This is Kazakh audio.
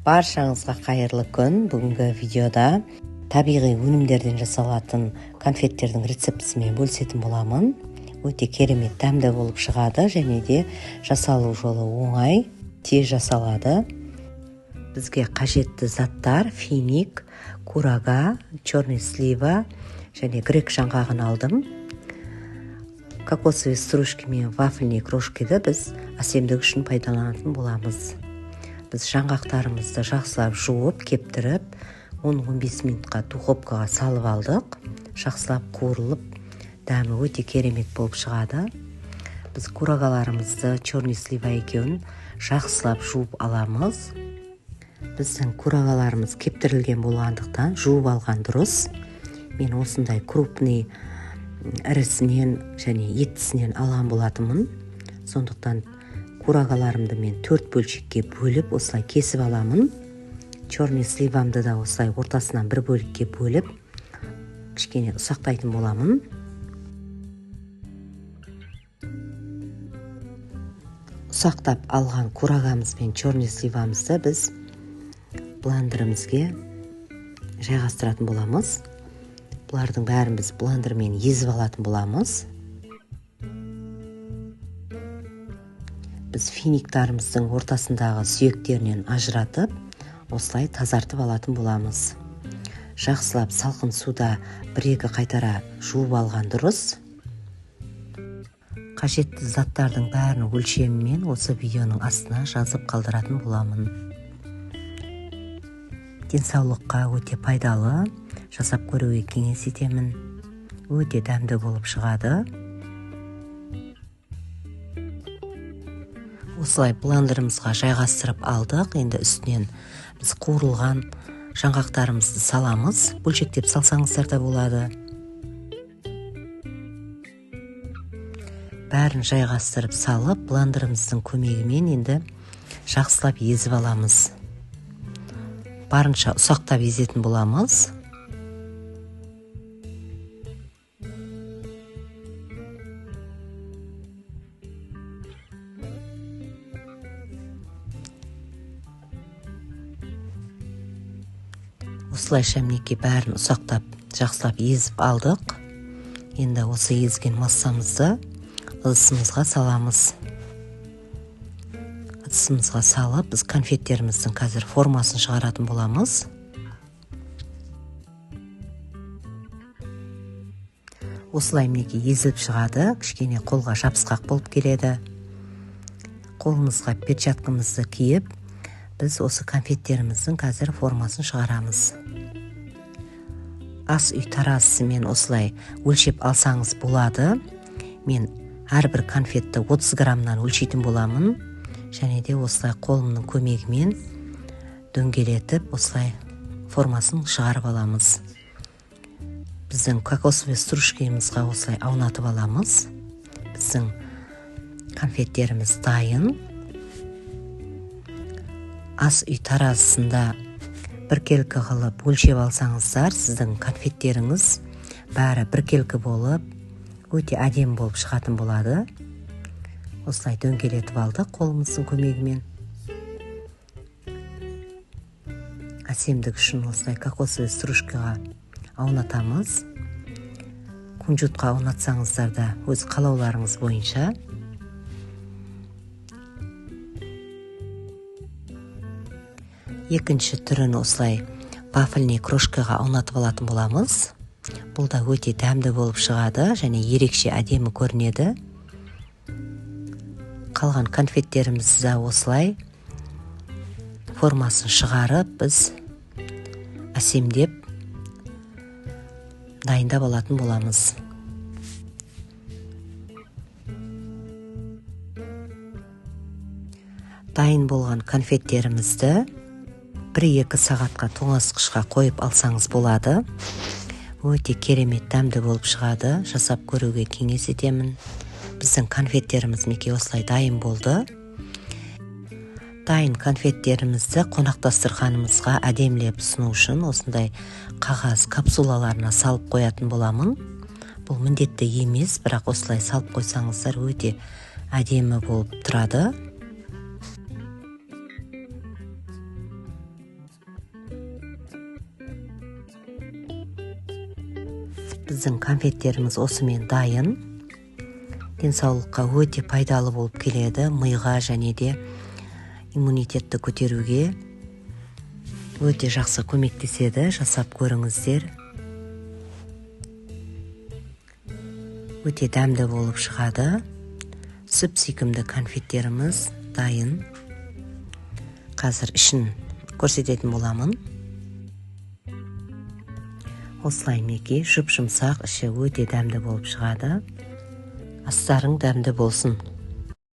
Баршаңызға қайырлы күн. Бүгінгі видеода табиғи өнімдерден жасалатын конфеттердің рецептісімен бөлісетін боламын. Өте керемет дәмді болып шығады және де жасалу жолы оңай, тез жасалады. Бізге қажетті заттар: финик, курага, черный слива және грек жаңғағын алдым. Кокосовый стружки мен вафельный крошкиді біз әсемдік үшін пайдаланатын боламыз. Біз жаңғақтарымызды жақсылап жуып, кептіріп, 10-15 минутқа духовкаға салып алдық. Жақсылап қуырылып, дәмі өте керемет болып шығады. Біз курагаларымызды, черный слива екеуін жақсылап жуып аламыз. Біздің курагаларымыз кептірілген болғандықтан жуып алған дұрыс. Мен осындай крупный ірісінен және еттісінен алған болатынмын. Сондықтан курагаларымды мен 4 бөлшекке бөліп осылай кесіп аламын. Черный сливамды да осылай ортасынан бір бөлікке бөліп кішкене ұсақтайтын боламын. Ұсақтап алған курагамыз бен черный сливамызды біз блендерімізге жайғастыратын боламыз. Бұлардың бәрін біз блендермен езіп алатын боламыз. Біз финиктарымыздың ортасындағы сүйектерінен ажыратып, осылай тазартып алатын боламыз. Жақсылап салқын суда бір-екі қайтара жуып алған дұрыс. Қажетті заттардың бәрін өлшемімен осы видеоның астына жазып қалдыратын боламын. Денсаулыққа өте пайдалы, жасап көруге кеңес етемін. Өте дәмді болып шығады. Осылай блендерімізға жайғастырып алдық. Енді үстінен біз қуырылған жаңғақтарымызды саламыз. Бөлшектеп салсаңыздар да болады. Бәрін жайғастырып салып, блендеріміздің көмегімен енді жақсылап езіп аламыз. Барынша ұсақтап езетін боламыз. Осылайша мінекей бәрін ұсақтап, жақсылап езіп алдық. Енді осы езген массамызды ыдысымызға саламыз. Ыдысымызға салып, біз конфеттеріміздің қазір формасын шығаратын боламыз. Осылай мінекей езіліп шығады, кішкене қолға жабысқақ болып келеді. Қолымызға перчаткамызды киіп, біз осы конфеттеріміздің қазір формасын шығарамыз. Ас үй таразысымен осылай өлшеп алсаңыз болады. Мен әрбір конфетті 30 граммнан өлшейтін боламын. Және де осылай қолымның көмегімен дөңгелетіп, осылай формасын шығарып аламыз. Біздің кокосовый стружкамызға осылай аунатып аламыз. Біздің конфеттеріміз дайын. Ас үй таразысында біркелкі қылып өлшеп алсаңыздар, сіздің конфеттеріңіз бәрі біркелкі болып, өте әдемі болып шығатын болады. Осылай дөңгелетіп алдық қолымыздың көмегімен. Әсемдік үшін осылай кокосовый стружкаға аунатамыз. Кунжутқа аунатсаңыздар да өз қалауларыңыз бойынша. Екінші түрін осылай вафельный крошкаға аунатып алатын боламыз. Бұл да өте дәмді болып шығады және ерекше әдемі көрінеді. Қалған конфеттерімізді де осылай формасын шығарып, біз әсемдеп дайындап алатын боламыз. Дайын болған конфеттерімізді 1-2 сағатқа тоңазытқышқа қойып алсаңыз болады. Өте керемет дәмді болып шығады. Жасап көруге кеңес етемін. Біздің конфеттеріміз мінекей осылай дайын болды. Дайын конфеттерімізді қонақ дастарханымызға әдемілеп ұсыну үшін осындай қағаз капсулаларына салып қоятын боламын. Бұл міндетті емес, бірақ осылай салып қойсаңыздар өте әдемі болып тұрады. Біздің конфеттеріміз осымен дайын. Денсаулыққа өте пайдалы болып келеді, миға және де иммунитетті көтеруге өте жақсы көмектеседі. Жасап көріңіздер. Өте дәмді болып шығады. Сүп-сүйкімді конфеттеріміз дайын. Қазір ішін көрсететін боламын. Осылай мінекей жұп-жұмсақ, іші өте дәмді болып шығады. Астарың дәмді болсын.